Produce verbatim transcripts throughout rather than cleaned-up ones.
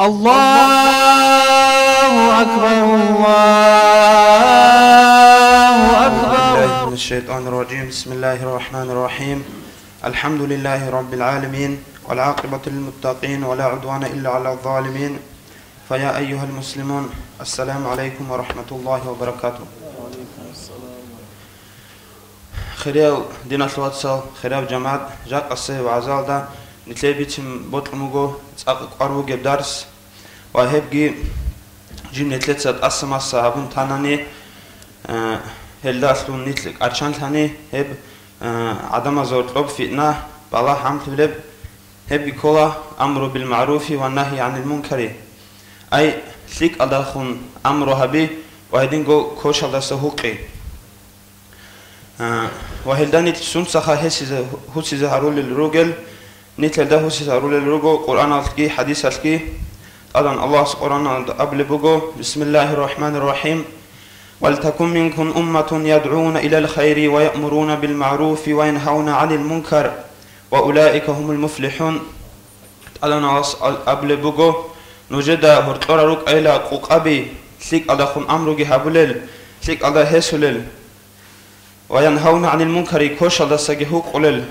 الله أكبر، الله أكبر. أعوذ بالله من الشيطان الرجيم. بسم الله الرحمن الرحيم. الحمد لله رب العالمين، والعاقبة للمتقين، ولا عدوان إلا على الظالمين. فيا أيها المسلمون، السلام عليكم ورحمة الله وبركاته. Хириял диналъул вацал, хирияв жамагӀат, жакъасеб вагӀзалда нилъее бицин бокьун буго цӀакъ кӀвар бугеб дарс. Ва гьебги жиб нилъеца тӀаса-маса гьабун танани, э, гьелдалъун нилъ кӀарчанлъани, гьеб, э, гӀадамазул гьоркьоб фитна, балагь гӀамлъулеб, гьебги ккола амру бил магӀруфи ва нагьи гӀанил мункари. Ай, лъикӀалдалъун амру гьаби ва гьединго кошалдаса гьукъи. А, ва гьелда нилъ сунцаха гьесизе, гьусизе гьарулел ругел, нилъ гьелда гьусизе гьарулел руго Къуръаналъги хӀадисалъги. ТӀадан Аллагьас Къуръаналда абулеб буго: «Бисмиллагьир рахӀманир рахӀим. Валтакун минкум умматун ядгӀуна илал хайри ва яъмуруна бил магӀруфи ва янгьавна гӀанил мункар, ва улаика гьумул муфлихӀун». ТӀадегӀанас ал-, абулеб буго: «Нужеда гьоркьора рукӀайила къукъаби, лъикӀалдахун амруги гьабулел, лъикӀалда гьесулел, ва янгьавна гӀанил мункари, кошалдасаги гьукъулел.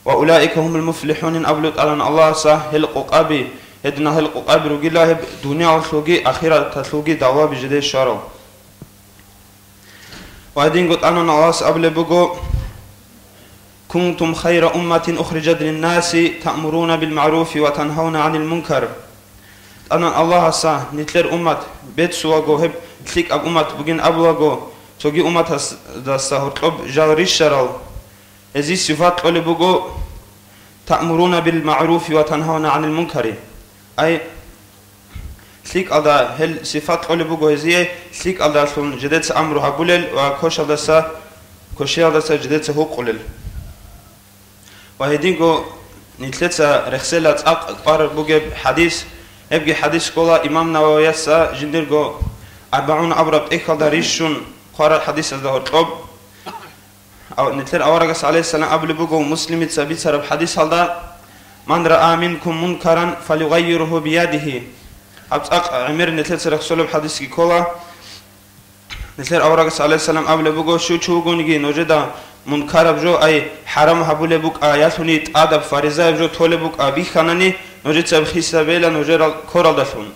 Ва улаика гьумул муфлихӀунин», абулеб ТӀадегӀан Аллагьас, гьел къукъаби, гьединал гьел къукъаби ругила гьеб дуниялалъулги ахираталъулги давлаби жидее щварал. Ва гьединго ТӀадегӀан Аллагьас абулеб буго: «Кунтум хайра умматин ухриджат линнаси, таъмуруна бил магӀруфи ва тангьавна гӀанил мункар». ТӀадегӀан Аллагьас нилъер уммат беццулаго, гьеб лъикӀаб уммат бугин абулаго, цоги умматасдаса гьоркьоб жал рищарал, гьезие сифат кьолеб буго: «Таъмуруна бил магӀруфи ва тангьавна гӀанил мункари». Ай, лъикӀалда, гьел сифат кьолеб буго гьезие, лъикӀалдалъун жидеца амру гьабулел ва кошалдаса, кошиялдаса жидеца гьукъулел. Ва гьединго нилъеца рехсела цӀакъ кӀвар бугеб хӀадис, гьебги хӀадис ккола имам Нававияс жиндирго «АрбагӀун» абураб тӀехьалда рищун хъварал хӀадисазда гьоркьоб. Ав-, нилъер аварагас, гӀалайгьиссалам, абулеб буго Муслимица бицараб хӀадисалда: «Ман раа минкум мункаран, фалюгаййиргьу биядигьи». Гьаб цӀакъ гӀемер нилъеца рехсолеб хӀадисги ккола. Нилъер аварагас, гӀалайгьиссалам, абулеб буго: «Щив чи вугониги нужеда мункараб жо, ай хӀарам гьабулеб букӀа, ялъуни тӀадаб фаризаяб жо толеб букӀа бихьанани, нужецаяб хисабейила нужерал коралдалъун.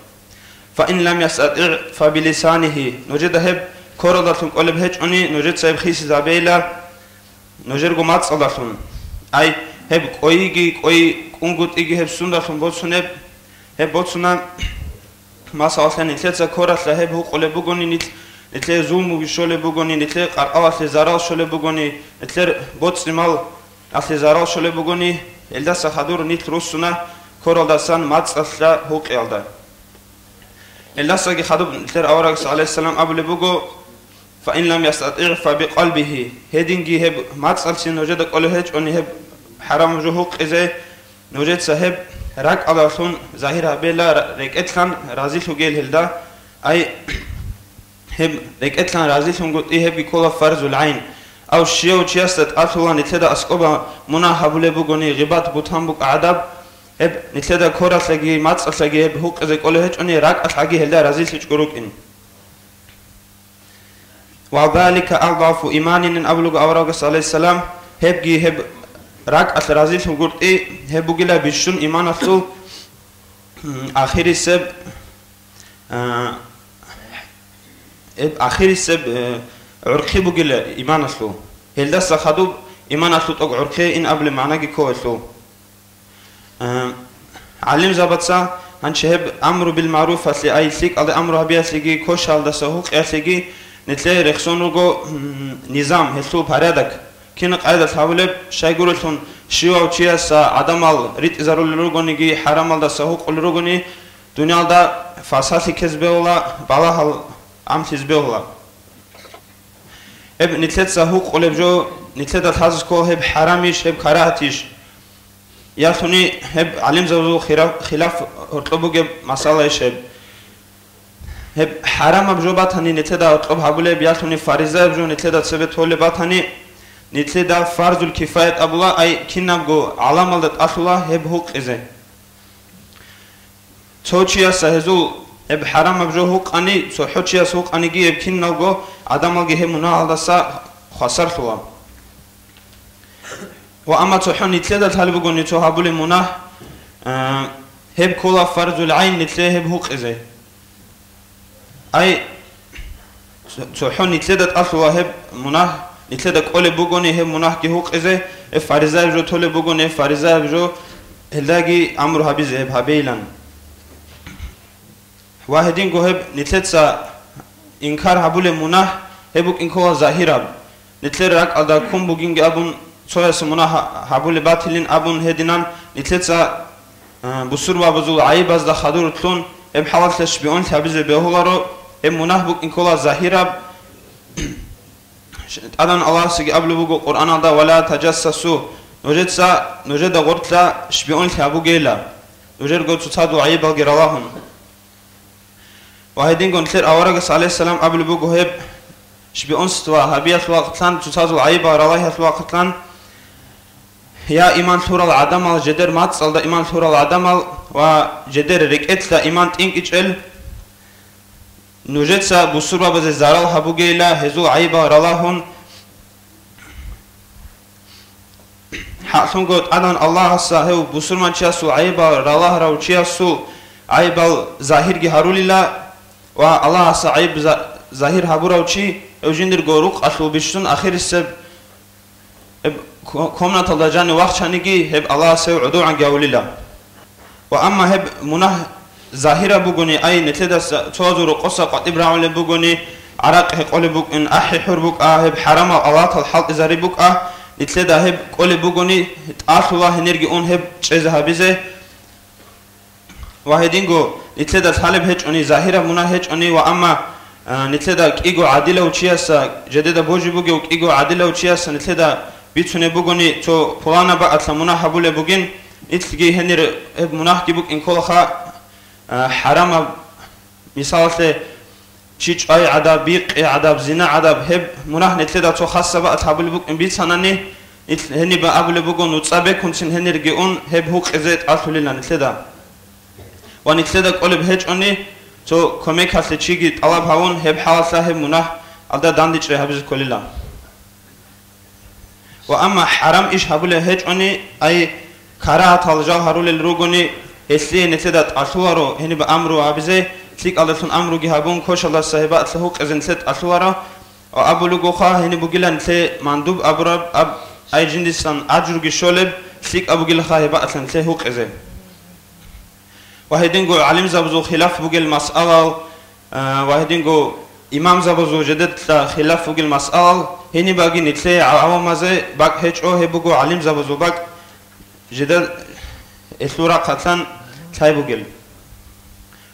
Фа ин лам ястатигӀ, фа билисанигьи, нужеда гьеб коралдалъун кӀолеб гьечӀони, нужеца гьеб хисизабейила нужерго мацӀалдалъун». Ай, гьеб кӀойиги, кӀой кӀунгутӀиги гьеб сундалъун боцунеб? Гьеб боцуна, масалалъе, нилъеца коралъа гьеб гьукъулеб бугони, нилъ-, нилъее зулмуги щолеб бугони, нилъее къаркъалалъе зарал щолеб бугони, нилъер боцӀи-малалъе зарал щолеб бугони, гьелдаса хадур нилъ руссуна коралдасан мацӀалъа гьукъиялда. Гьелдасаги хадуб нилъер аварагас, гӀалайгьиссалам, абулеб буго: «Фа ин лам ястатигӀ, фа бикъалбигьи». Гьединги гьеб мацӀалъе нужеда кӀолеб гьечӀони гьеб хӀарам жо гьукъизе, нужеца гьеб ракӀалдалъун загьир гьабейила, ра-, рекӀелъан разилъугейил гьелда. Ай, гьеб рекӀелъан разилъунгутӀи гьебги ккола фарзул гӀайн. Ав щияв чиясда тӀалъула нилъеда аскӀоба мунагь гьабулеб бугони, гъибат, бугьтан букӀа гӀадаб, гьеб нилъеда коралъаги мацӀалъаги гьеб гьукъизе кӀолеб гьечӀони, ракӀалъаги гьелда разилъичӀого рукӀин. «Ва залика адгӀафу иманин», абулеб аварагас, гӀалайгьиссалам, гьебги гьеб ракӀалъ разилъунгутӀи гьеб бугила бищун иманалъул, м, ахирисеб, а, гьеб ахирисеб, э, гӀурхъи бугила иманалъул. Гьелдаса хадуб иманалъул тӀокӀ гӀурхъи ин абулеб магӀнаги ккола гьелъул. Э, гӀалимзабаца гьанчи гьеб амру бил магӀруфалъе, ай лъикӀалда амру гьабиялъеги, кошалдаса гьукъиялъеги нилъее рехсон руго, м, низам, гьелъул порядок. Кин къайдалъ гьабулеб, щайгурелъул щивав чияса гӀадамал ритӀизарулел ругониги, хӀарамалдаса гьукъулел ругони, дуниялда фасалъи ккезе бегьула, балагьал гӀамлъизе бегьула. Гьеб нилъеца гьукъулеб жо, нилъеда лъазе ккола гьеб хӀарамищ, гьеб карагьатищ? Ялъуни гьеб гӀалимзабазул хира-, хилаф гьоркьоб бугеб масалаищ гьеб? Гьеб хӀарамаб жо батани нилъеда гьоркьоб гьабулеб, ялъуни фаризаяб жо нилъеда цебе толеб батани, нилъеда фарзул кифаят абула, ай кинабго гӀаламалда тӀалъула гьеб гьукъизе. Цо чияса гьезул гьеб хӀарамаб жо гьукъани, цохӀо чияс гьукъаниги, гьеб киналго гӀадамалги гьеб мунагьалдаса хвасарлъула. Ва амма цохӀо нилъеда лъалеб бугони цо гьабулеб мунагь, а, гьеб ккола фарзул гӀайн нилъее гьеб гьукъизе. Ай, цо-, цохӀо нилъеда тӀалъула гьеб мунагь, нилъеда кӀолеб бугони гьеб мунагьги гьукъизе, гьеб фаризаяб жо толеб бугони, гьеб фаризаяб жо гьелдаги амру гьабизе гьеб гьабейилан. Ва гьединго гьеб нилъеца инкар гьабулеб мунагь гьеб букӀин ккола загьираб. Нилъер ракӀалда ккун бугинги абун, цояс мунагь гьабулеб батилин абун гьединан, нилъеца, а, бусурбабазул гӀайибазда хадур лъун, гьеб хӀалалъе шпионлъи гьабизе бегьуларо, гьеб мунагь букӀин ккола загьираб. ТӀадан Аллагьасеги абулеб буго Къуръаналда: «Ва ла таджассасу», нужеца, нужеда гъорлъа шпионлъи гьабугейила, нужерго цоцазул гӀайибалги ралагьун. Ва гьединго нилъер аварагас, гӀалайгьиссалам, абулеб буго гьеб шпионство гьабиялъул вахъатлъан, цоцазул гӀайибал ралагьиялъул вахъатлъан, я иман лъурал гӀадамал, жедер мацӀалда иман лъурал гӀадамал ва жедер рекӀелъа иман тӀинкӀичӀел, нужеца бусурбабазе зарал гьабугейила, гьезул гӀайибал ралагьун. ХӀакълъунго тӀадан Аллагьас гьев бусурманчиясул гӀайибал ралагьарав чиясул гӀайибал загьирги гьарулила, ва Аллагьас гӀайиб за-, загьир гьабурав чи гьев жиндирго рукъалъул бищун ахирисеб гьеб ко-, комнаталда жанив вахчаниги, гьеб Аллагьас гьев гӀодовгӀанги гьавулила. Ва амма гьеб мунагь загьираб бугони, ай, нилъеда цоязул рокъоса къватӀиб рагӀулеб бугони, гӀаракь гьекъолеб букӀин, ахӀи-хӀур букӀа, гьеб хӀарамал алатал хӀалтӀизари букӀа, нилъеда гьеб кӀолеб бугони, тӀалъула гьенирги ун гьеб чӀезе гьабизе. Ва гьединго нилъеда лъалеб гьечӀони, загьираб мунагь гьечӀони, ва амма, а, нилъеда кӀиго гӀадилав чияса, жедеда божи бугев кӀиго гӀадилав чияса нилъеда бицунеб бугони, цо пуланаб бакӀалъа мунагь гьабулеб бугин, нилъги гьенир гьеб мунагьги букӀин кколаха, а, хӀарамаб, мисалалъе, чи чӀвай гӀадаб, бикъи гӀадаб, зина гӀадаб, гьеб мунагь нилъеда цо хасаб бакӀалъ гьабулеб букӀин бицанани, нилъ-, гьениб абулеб буго, нуцӀа бекунцин гьенирги ун, гьеб гьукъизе тӀалъулила нилъеда. Ва нилъеда кӀолеб гьечӀони, цо кумекалъе чиги тӀалаб гьавун, гьеб хӀалалъа гьеб мунагь алда дандечӀей гьабизе кколила. Ва амма хӀарам иш гьабулеб гьечӀони, ай, карагьатал жал гьарулел ругони, гьелъие нилъеда тӀалъуларо гьениб амру гьабизе, лъикӀалдалъун амруги гьабун, кошалдаса гьеб бакӀалъа гьукъизе нилъеда тӀалъуларо, ва абулеб бугоха, гьениб бугила нилъее мандуб абураб, аб-, ай, жиндасан ажруги щолеб, лъикӀаб бугилаха гьеб бакӀалъа нилъее гьукъизе. Ва гьединго гӀалимзабазул хилаф бугел масъалал, а, ва гьединго имамзабазул жидедла хилаф бугел масъалал, гьенибаги нилъее гӀавамазе бакӀ гьечӀо, гьеб буго гӀалимзабазул бакӀ жидер гьелъул рахъалъан лъай бугел.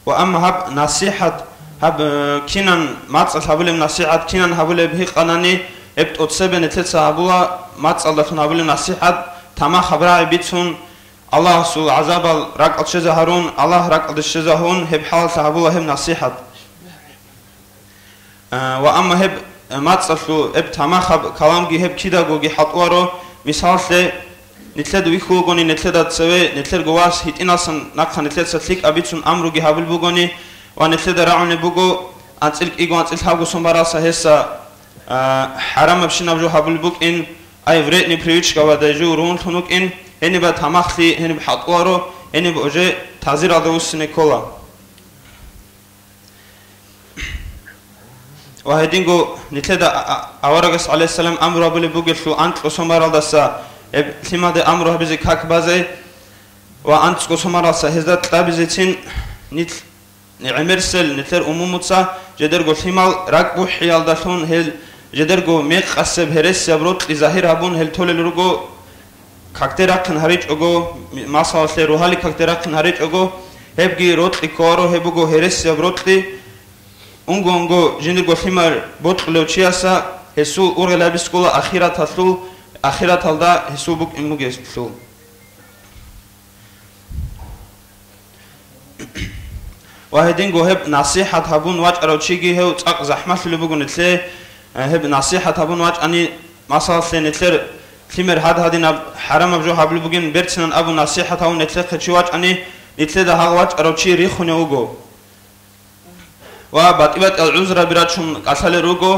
Ва амма гьаб насихӀат, гьаб, э, кинан мацӀалъ гьабулеб насихӀат, кинан гьабулеб гьикъанани, гьеб тӀоцебе нилъеца гьабула мацӀалдалъун гьабулеб насихӀат, тамахаб рагӀи бицун, Аллагьасул гӀазабал ракӀалде щвезе гьарун, Аллагь ракӀалде щвезе гьун, гьеб хӀалалъа гьабула гьеб насихӀат. А, ва амма гьеб мацӀалъул гьеб тамахаб каламги гьеб кидагоги хӀалтӀуаро, мисаллъе, нилъеда вихьулгони, нилъеда цеве, нилъерго вас гьитӀиналсан нахъа нилъеца лъикӀаб бицун амруги гьабул бугони, ва нилъеда рагӀунеб буго, анцӀил кӀиго анцӀил лъабго сон баралса гьеса, а, хӀарамабщинаб жо гьабулеб букӀин, ай, вредный привычка ва дайжу ругьунлъун вукӀин, гьениба тамахлъи, гьениб хӀалтӀуаро, гьениб уже тазиралда вуссине ккола. Ва гьединго нилъеда а-, а-, аварагас, гӀалайгьиссалам, амру абулеб бугелъул анкьго сон баралдаса, гьеб лъимаде амру гьабизе как базе ва анцӀго сон баралса гьезда кьабизецин нилъ ГӀемерисел нилъер умумуца жидерго лъимал ракӀбухӀиялдалъун гьел жидерго мекъасеб гьересияб рокьи загьир гьабун гьел толел руго, какде рахъин гьаричӀого, масалалъе, рогьалил какде рахъин гьаричӀого, гьебги рокьи ккоаро, гьеб буго гьересияб рокьи. Унго-унго жиндирго лъимал бокьулев чияса гьесул ургъел гьабискула ахираталъул, ахираталда гьесул букӀин бугелъул. Ва гьединго гьеб насихӀат гьабун вачӀарав чиги гьев цӀакъ захӀмалъулеб буго нилъее, э, гьеб насихӀат гьабун вачӀани, масалалъе, нилъер лъимер гьад-гьадинаб хӀарамаб жо гьабулеб бугин берцинан абун насихӀат гьавун нилъехъе чи вачӀани, Нилъеда гьагъ вачӀарав чи рихунев вуго. Ва батӀи-батӀиял гӀузраби рачун кӀалъалел руго,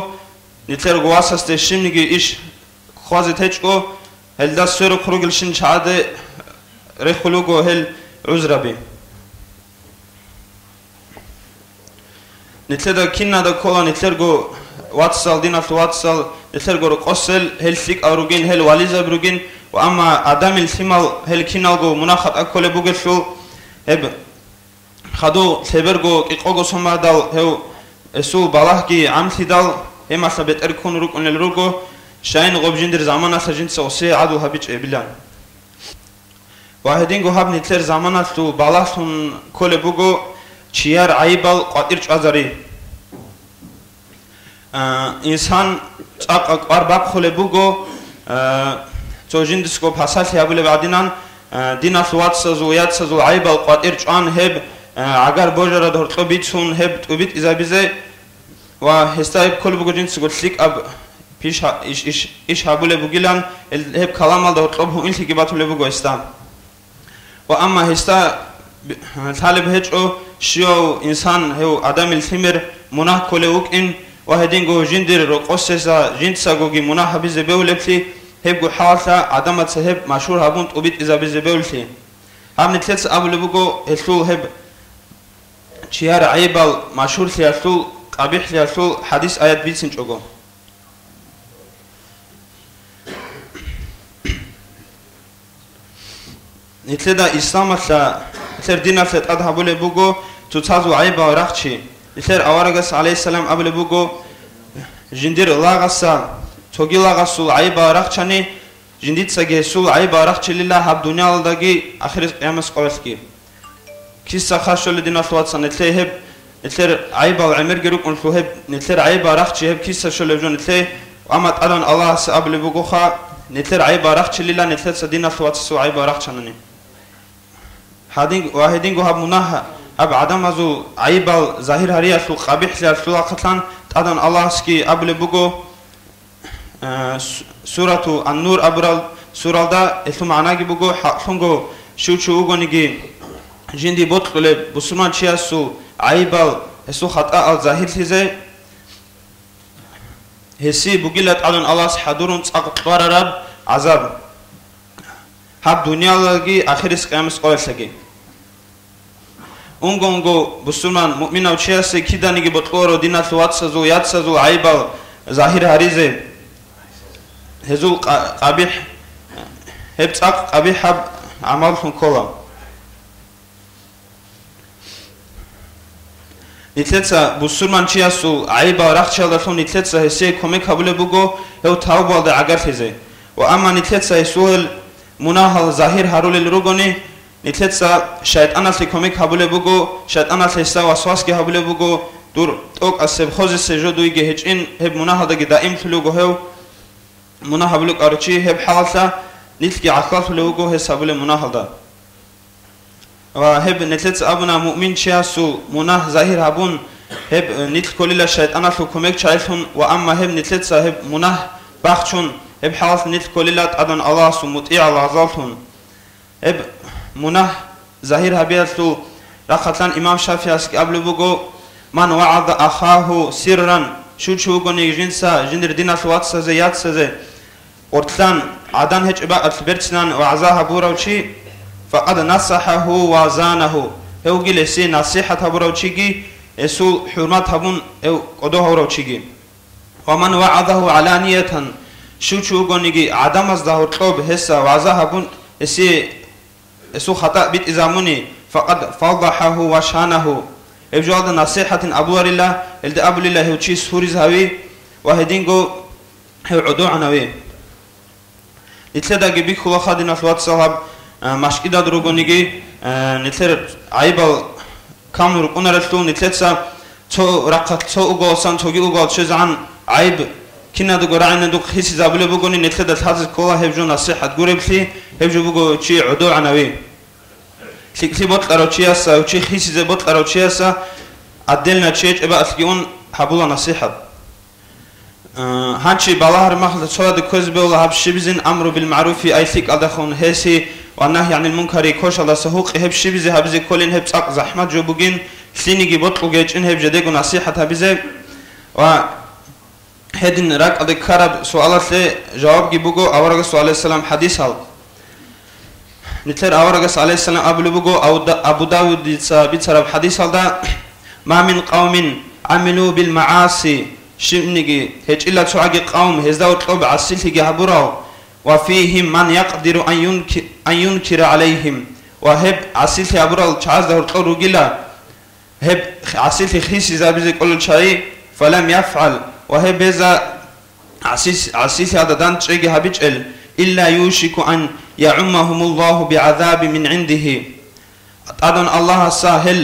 нилъерго васасде щибниги иш хъвазе течӀго, гьелда сверухъ ругелщин чагӀаде рехулел руго гьел гӀузраби. Нилъеда кинада ккола нилъерго вацал, диналъул вацал, нилъерго рокъосел, гьел лъикӀал ругин, гьел вализаби ругин, ва амма Адамил лъимал гьел киналго мунагь-хатӀа кколеб бугелъул, гьеб хадув лъеберго кӀикъого сон бадал гьев гьесул балагьги гӀамлъидал, гьемалъа бетӀер ккун рукӀунел руго, щайин гъоб жиндир заманалъа жинца гъосие гӀадлу гьабичӀебилан. Ва гьединго гьаб нилъер заманалъул балагьлъун кколеб буго чияр гӀайибал къватӀир чӀвазари. А, инсан цӀакъа кӀвар бахъулеб буго, а, цо жиндисго пасалъи гьабулеб гӀадинан, а, диналъул вацазул, яцазул гӀайибал къватӀир чӀван гьеб, а, гӀагар божарад гьоркьоб бицун гьеб тӀубитӀизабизе ва гьесда гьеб кколеб буго жинцаго лъикӀаб пиш гьа-, иш, иш, иш гьабулеб бугилан, гьел-, гьеб каламалда гьоркьоб гьуинлъиги батулеб буго гьесда. Ва амма гьесда б-, лъалеб гьечӀо, щивав инсан гьев Адамил лъимер мунагь кколев вукӀин ва гьединго жиндир рокъосеса жинцагоги мунагь гьабизе бевлеблъи, гьебго хӀалалъа гӀадамаца гьеб машгьур гьабун тӀубитӀизабизе бевлъи. Гьаб нилъеца абулеб буго гьелъул гьеб чияр гӀайибал машгьурлъиялъул, къабихӀлъиялъул хӀадис-аят бицинчӀого. Нилъеда исламалъа, нилъер диналъа тӀад гьабулеб буго цоцазул гӀайибал рахчи. Нилъер аварагас, гӀалайгьиссалам, абулеб буго, жиндир лагъаса цоги лагъасул гӀайибал рахчани, жиндицаги гьесул гӀайибал рахчилила гьаб дуниялалдаги ахирис къиямас къоялъги. Киса хъа щолеб, диналъул вацал, нилъее гьеб, нилъер гӀайибал гӀемерги рукӀунлъул гьеб, нилъер гӀайибал рахчи гьеб киса щолеб жо нилъее, амма тӀадан Аллагьас абулеб бугоха, нилъер гӀайибал рахчилила нилъеца диналъул вацасул гӀайибал рахчанани. Гьадин-, ва гьединго гьаб мунагь, гьаб гӀадамазул гӀайибал загьир гьариялъул къабихӀлъиялъул ахъалъан тӀадан Аллагьасги абулеб буго, Э, су-, сурату Ан-Нур абурал суралда гьелъул магӀнаги буго, хӀакълъунго щив чи вугониги, жинди бокьулеб бусурманчиясул гӀайибал, гьесул хатӀаал загьирлъизе, гьесие бугила тӀадун Аллагьас хӀадурун цӀакъ кьварараб гӀазаб. Гьаб дуниялалги ахирис къиямас къоялъаги. Унго-унго бусурман муъминав чиясе киданиги бокьуларо диналъул вацазул, яцазул гӀайибал загьир гьаризе. Гьезул къа-, къабихӀ, гьеб цӀакъ къабихӀаб гӀамаллъун ккола. Нилъеца бусурманчиясул гӀайибал рахчалдалъун нилъеца гьесие кумек гьабулеб буго гьев тавбуялда гӀагарлъизе. Ва амма нилъеца гьесул гьел мунагьал загьир гьарулел ругони, нилъеца шайтӀаналъе кумек гьабулеб буго, шайтӀаналъ гьесда васвасги гьабулеб буго, дур тӀокӀасеб хозесеб жо дуйги гьечӀин, гьеб мунагьалдаги даимлъулев вуго гьев. Мунагь гьабулев кӀаручи гьеб хӀалалъа нилъги гӀахьаллъулев вуго гьес гьабулеб мунагьалда. Ва гьеб нилъеца абуна, муъминчиясул мунагь загьир гьабун, гьеб, э, нилъ кколила шайтӀаналъул кумекчагӀилъун, ва амма гьеб нилъеца гьеб мунагь бахчун, гьеб хӀалалъ нилъ кколила тӀадан Аллагьасул мутӀигӀал лагъзаллъун. Гьеб мунагь загьир гьабиялъул рахъалъан имам ШафигӀасги абулеб буго: «Ман вагӀаза ахаху сирран», щив чи вугони жинца, жиндир диналъул вацазе, яцазе, Къортлъан, гӀадан гьечӀеб бакӀалъ берцинан вагӀза гьабурав чи, факъад насахӀагьу ва занагьу, гьевги гьесие насихӀат гьабурав чиги, гьесул хӀурмат гьабун, гьев кӀодо гьавурав чиги. Ва ман вагӀазагьу гӀаланиятан, щив чи вугониги гӀадамазда гьоркьоб гьесда вагӀза гьабун, гьесие гьесул хатӀа битӀизабуни, факъад фадахӀагьу ва шанагьу. Гьеб жоялда насихӀатин абуларила, гьелда абулила гьев чи суризави ва гьединго гьев гӀодогӀанави. Нилъедаги бихьула хадиналъ вацал гьаб, а, машкӀидал ругониги, а, нилъер гӀайибал камун рукӀунарелъул нилъеца цо рахъалъ цо уголасан цоги угол чӀезегӀан гӀайиб кинадаго рагӀинадухъ хисизабулеб бугони, нилъеда лъазе ккола гьеб жо насихӀат гуреблъи, гьеб жо буго чи гӀодогӀанави. ЛъикӀлъи бокьарав чияса, чи хисизе бокьарав чияса, отдельно чи гьечӀеб бакӀалъги ун гьабула насихӀат. Э, гьанчи балагьараб мехалда цояда кквезе бегьула гьаб щибизин амру бил магӀруфи, ай лъикӀалдахун гьеси ва нагьи гӀанил мункари кошалдаса гьукъи гьеб щибизе гьабизе кколин, гьеб цӀакъ захӀмат жо бугин, лъиниги бокьуге гьечӀин гьеб жедего насихӀат гьабизе. Ва гьедин ракӀалде ккараб суалалъе жавабги буго аварагасул гӀалайгьиссалам хӀадисал. Нилъер аварагас гӀалайгьиссалам абулеб буго Абу Да-, Абу Давудица бицараб хӀадисалда: «Ма мин къавмин гӀамилу бил магӀаси», щибниги гьечӀила цогӀаги къавм гьезда гьоркьоб гӀасилъиги гьабурал, «ва фигьим ман якъдиру ан юнки-, ан юнкира гӀалайгьим», ва гьеб гӀасилъи гьабурал чагӀазда гьоркьор ругила, гьеб гӀасилъи хисизабизе кӀолел чагӀи, «фалам яфгӀал», ва гьеб гьезда гӀасис-, гӀасилъиялда дандчӀвайги гьабичӀел, «илла юшику ан ягӀуммагьумуллагьу бигӀазабин мин гӀиндигьи». ТӀадан Аллагьас гьел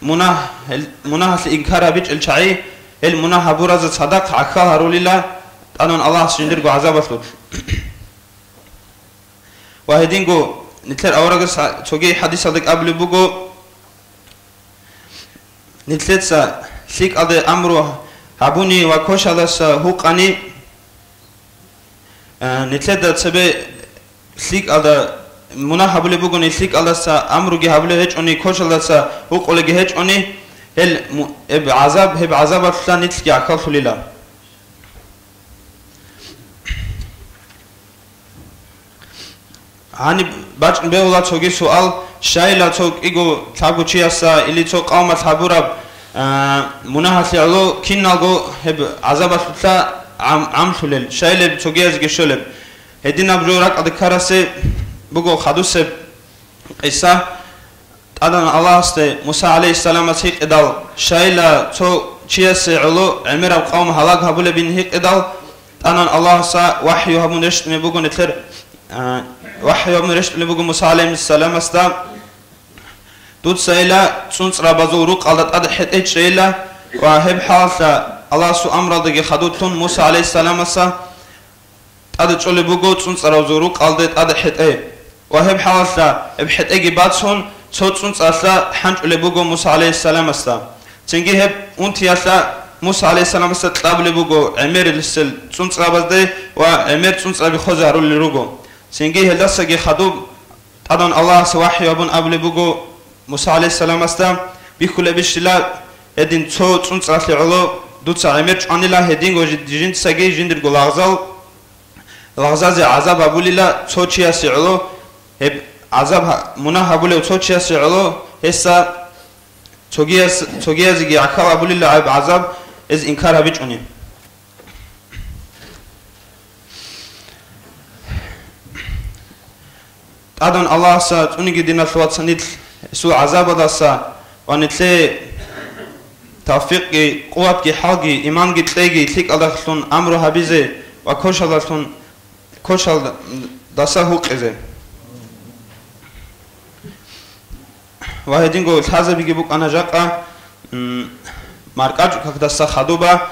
мунагь-, гьел мунагьалъе инкар гьабичӀел чагӀи, гьел мунагь гьабуразда цадахъ гӀахьал гьарулила тӀадан Аллагьас жиндирго гӀазабалъулъ. Ва гьединго нилъер аварагас цоги хӀадисалда абулеб буго, нилъеца лъикӀалде амру гьабуни ва кошалдаса гьукъани, э, нилъеда цебе лъикӀалда мунагь гьабулеб бугони, лъикӀалдаса амруги гьабулеб гьечӀони, кошалдаса гьукъулеги гьечӀони, гьел му-, гьеб гӀазаб, гьеб гӀазабалъулъ нилъги гӀахьаллъулила. Гьаниб бачӀун бегьула цоги суал: щайила цо кӀиго лъабго чияса или цо къавмалъ гьабураб, а, мунагьалъе гӀоло киналго гьеб гӀазабалъулъа гӀам-, гӀамлъулел, щайилеб цогиязеги щолеб? Гьединаб жо ракӀалде ккарасе буго хадусеб къиса. ТӀадан Аллагьасде Муса гӀалайгьиссаламас гьикъидал, щайила цо чиясе гӀоло гӀемераб къавм гьалаг гьабулебин гьикъидал, тӀанан Аллагьаса вахӀю гьабун рещтӀунеб буго нилъер, а, вахӀю гьабун рещтӀунеб буго Муса гӀалайгьиссаламасда: «Дуцайила цӀунцӀрабазул рукъалда тӀад хӀетӀе чӀейила», ва гьеб хӀалалъа Аллагьасул амралдаги хадурлъун Муса гӀалайгьиссаламаса тӀаде чӀолеб буго цӀунцӀарабазул рукъалде тӀаде хӀетӀе. Ва гьеб хӀалалъа гьеб хӀетӀеги бацун, цо цӀунцӀралъа хӀанчӀулеб буго Муса гӀалайгьиссаламасда. Цинги гьеб унтиялъа Муса гӀалайгьиссаламасда кьабулеб буго гӀемерисел цӀунцӀрабазде ва гӀемер цӀунцӀраби хвезе гьарулел руго. Цинги гьелдасаги хадуб тӀадан Аллагьас вахӀю гьабун абулеб буго Муса гӀалайгьиссаламасда: «Бихьулебищила гьедин цо цӀунцӀралъе гӀоло дуца гӀемер чӀванила гьединго жи-, жинцаги жиндирго лагъзал, лагъзазе гӀазаб гьабулила цо чиясе гӀоло, гьеб гӀазаб гьа-, мунагь гьабулев цо чиясе гӀоло, гьесда цогияс-, цогиязеги гӀахьал гьабулила гьеб гӀазаб, гьез инкар гьабичӀони». ТӀадан Аллагьаса цӀуниги, диналъул вацал, нилъ гьесул гӀазабалдаса ва нилъее тавфикъги, къуватги, хӀалги, иманги кьеги, лъикӀалдалъун амру гьабизе ва кошалдалъун, кошалдаса гьукъизе. Ва гьединго лъазабиги букӀана жакъа, м, маркӀачӀукакдаса хадуба,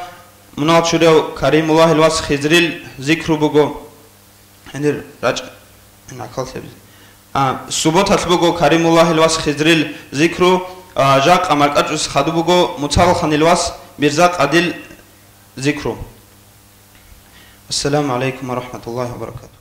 мунагьал чурав Каримуллагьил вас Хизрил зикру буго. Гьанир рачӀ-, гьанакал лъебизе. А, субботалъ буго Каримуллагьил вас Хизрил зикру, а, жакъа маркӀачӀуса хадуб буго Муцалханил вас Мирза Къадил зикру. Ассаламу гӀалайкум ва рахӀматуллагьи ва баракатугь.